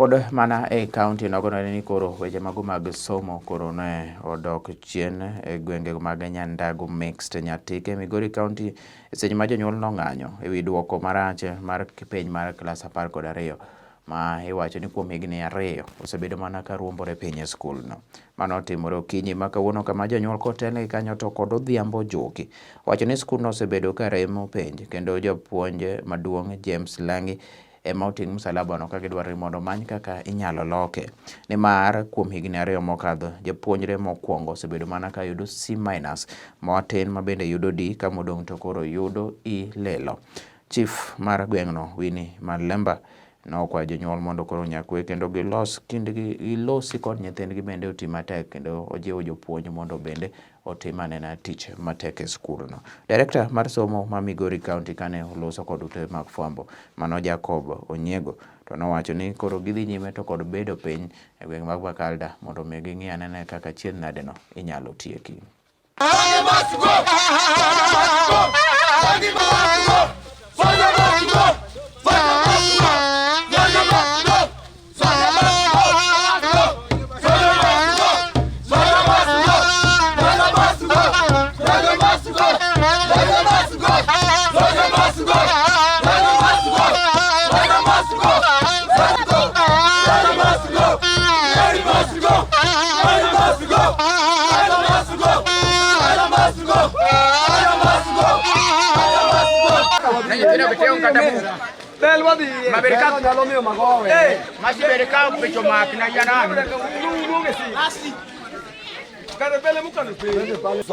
Pod mana e kaunti nogono ni koro weche mago mag somo koro ne odok chien e gwenge mag Nyandago Mixed Nyatike, Migori County e seche ma jonyuol nong'anyo e wi duoko marach mar penj mar klas 12 ma iwacho ni kuom higni 2 osebedo mana ka ruombore piny e skulno. Mano otimore okinyi ma kawuono kama jonyuol kotelnegi kanyo to kod Odhiambo Juki wacho ni skulno osebedo ka remo penj kendo japuonj maduong' James Langi ema oting' msalabano ka gidwaro ni mondo omany kaka inyalo loke. Nimar kuom higni 2 mokadho, japuonjre mokwongo osebedo mana ka yudo C minus, matin ma bende yudo D ka modong' to koro yudo E lilo. Chief mar gweng'no Winnie Malemba nokwayo jonyuol mondo koro onyakwe kendo gilos kindgi, gilosi kod nyithindgi bende oti matek kendo ojiwo jopuonj mondo bende otim anena tich matek e skulno. Director mar somo ma Migori County kane oloso kod ute mag fwambo mano Jacob Onyiego to nowacho ni koro gidhi nyime to kod bedo piny e gweng' mag Bakalda mondo mi ging'i anena kaka chiedh nadeno inyalo tieki.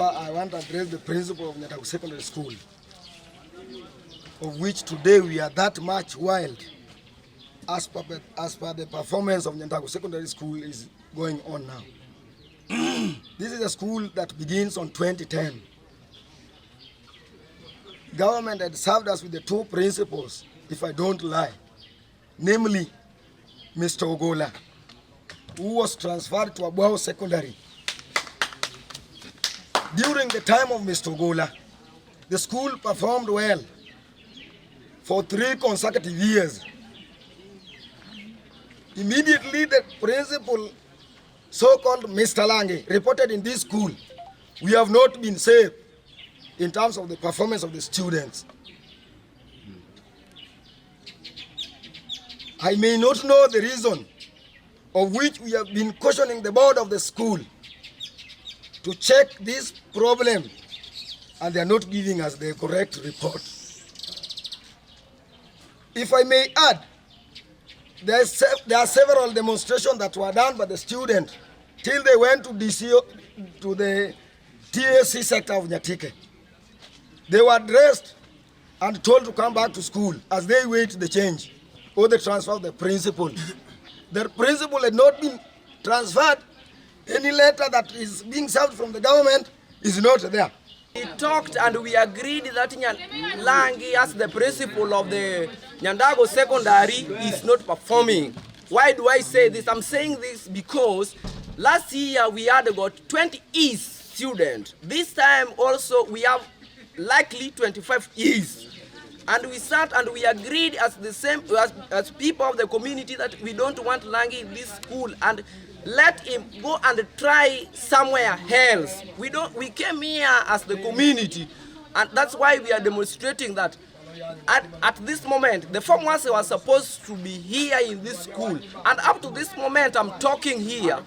I want to address the principal of Nyandago Secondary School, of which today we are that much wild as per the performance of Nyandago Secondary School is going on now. This is a school that begins on 2010. Government had served us with the two principals, if I don't lie, namely Mr. Ogola, who was transferred to Abwao Secondary. During the time of Mr. Ogola, the school performed well for 3 consecutive years. Immediately the principal, so-called Mr. Lange, reported in this school, we have not been safe in terms of the performance of the students. I may not know the reason of which we have been cautioning the board of the school to check this problem, and they are not giving us the correct report. If I may add, there are several demonstrations that were done by the students till they went to DCO, to the TAC sector of Nyatike. They were dressed and told to come back to school as they wait the change or the transfer of the principal. The principal had not been transferred. Any letter that is being served from the government is not there. We talked and we agreed that Langi, as the principal of the Nyandago Secondary, is not performing. Why do I say this? I'm saying this because last year we had got 20 E's students. This time also we have likely 25 E's. And we sat and we agreed as the same as people of the community that we don't want Langi in this school and let him go and try somewhere else. We came here as the community, and that's why we are demonstrating that at this moment the form ones were supposed to be here in this school, and up to this moment I'm talking here,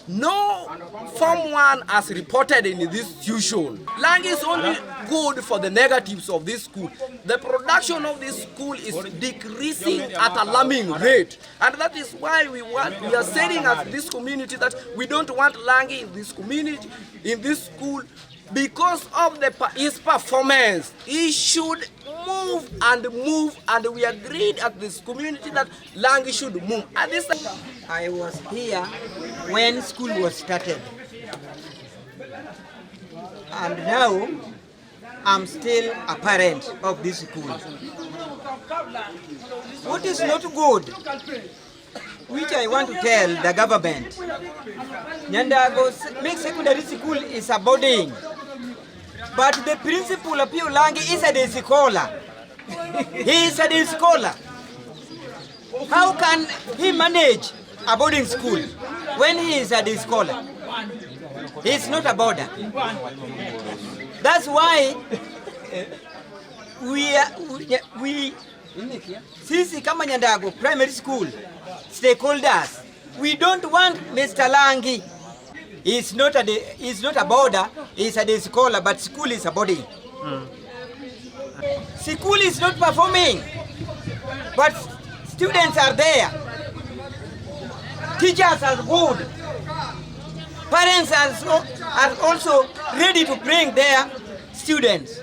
no form one has reported in this institution. Langi is only good for the negatives of this school. The production of this school is decreasing at alarming rate, and that is why we are saying as this community that we don't want Langi in this community, in this school, because of his performance. He should move and move, and we agreed at this community that Langi should move. At this time, I was here when school was started, and now I'm still a parent of this school. What is not good, which I want to tell the government, Nyandago Mixed Secondary School is a boarding, but the principal Apio Langi is a day scholar. He is a day scholar. How can he manage a boarding school when he is a day scholar? He is not a boarder. That's why we, are, we sisi kama Nyandago Primary School stakeholders, we don't want Mr. Langi. He's not a boarder, he's a day scholar, but school is a boarding. School is not performing, but students are there. Teachers are good. Parents are also ready to bring their students.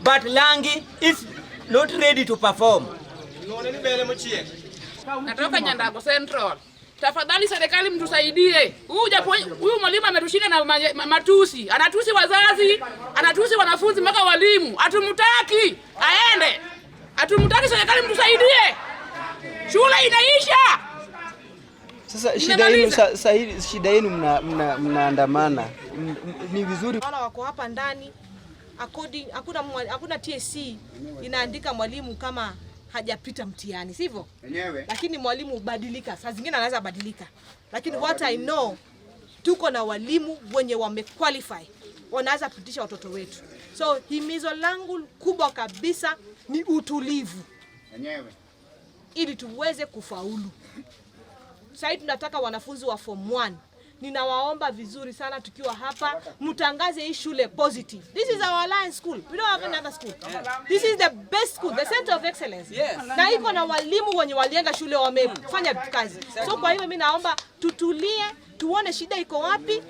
But Langi is not ready to perform. Natoka Nyandago Central. Tafadhali serikali mtusaidie. Huyu japo huyu mwalimu ametushinda na matusi. Anatusi wazazi, anatusi wanafunzi mpaka walimu. Hatumtaki. Aende. Hatumtaki, serikali mtusaidie. Shule inaisha. Sasa shida yenu shida yenu mnaandamana ni vizuri wala wako hapa ndani according, hakuna TSC inaandika mwalimu kama hajapita mtihani, sivyo? Lakini mwalimu hubadilika, saa zingine anaweza badilika, lakini what I know, tuko na walimu wenye wamequalify, wanaweza pitisha watoto wetu. So himizo langu kubwa kabisa ni utulivu ili tuweze kufaulu. Sasa tunataka wanafunzi wa form 1. Ninawaomba vizuri sana tukiwa hapa mtangaze hii shule positive. This is our alliance school. We don't have another school. This is the best school, the center of excellence. Na iko na walimu wenye walienda shule, wamefanya kazi. So kwa hivyo mimi naomba tutulie, tuone shida iko wapi.